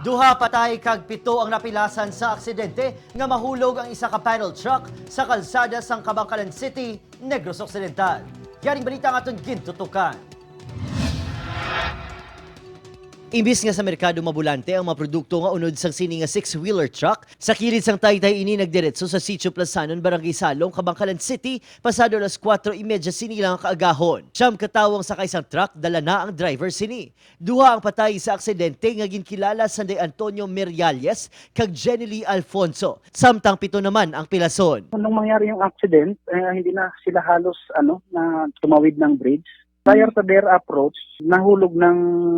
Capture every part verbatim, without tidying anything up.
Duha patay kag pito ang napilasan sa aksidente nga mahulog ang isa ka panel truck sa kalsada sang Kabankalan City, Negros Occidental. Yaring balita ang aton gintutukan. Imbis nga sa merkado mabulante ang mga produkto nga unod sang sini nga six-wheeler truck, sa kilid sang Taytay ini nagdiretso sa Sitio Plasanon, Barangay Salong, Kabankalan City, pasado alas kuwatro y medya sini lang kaagahon. Siyam ka tawo ang sakay sang truck, dala na ang driver sini. Duha ang patay sa aksidente nga ginkilala sanday Antonio Meriales kag Jenny Lee Alfonso, samtang pito naman ang pilason. Nung mangyari yung accident, eh, hindi na sila halos ano na tumawid ng bridge. Prior to their approach, nahulog ng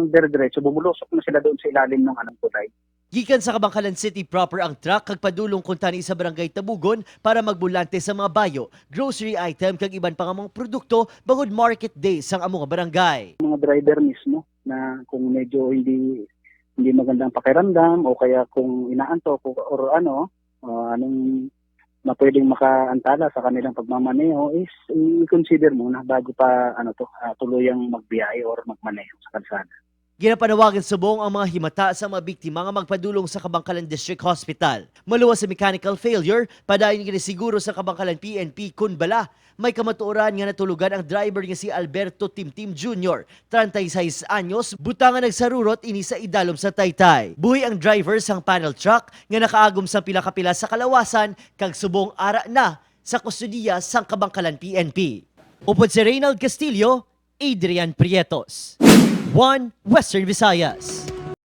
dire-diretso, bumulusok na sila doon sa ilalim ng anong tulay. Gikan sa Kabankalan City proper ang truck kag padulong kuntani sa Barangay Tabugon para magbulante sa mga bayo, grocery item kag iban pa nga mga produkto bangod market day sang amo nga barangay. Mga driver mismo na kung medyo hindi hindi magandang pakiramdam o kaya kung inaantok o, or ano, uh, anong na pwedeng makaantala sa kanilang pagmamaneho is i-consider muna bago pa ano to uh, tuluyang magbiyahe or magmaneho sa kalsada. Ginapanawagan subong ang mga himata sa mga biktima nga magpadulong sa Kabankalan District Hospital. Maluwas sa mechanical failure, padayon ginasiguro sa Kabankalan P N P kon bala may kamatuoran nga natulugan ang driver nga si Alberto Timtim Junior, treinta y seis anyos, butang nga nagsarurot ini sa idalom sa Taytay. Buhi ang driver sang panel truck nga nakaagom sang pila ka pila sa kalawasan kag subong ara na sa kustodiya sang Kabankalan P N P. Upod si Reynald Castillo, Adrian Prietos, One Western Visayas.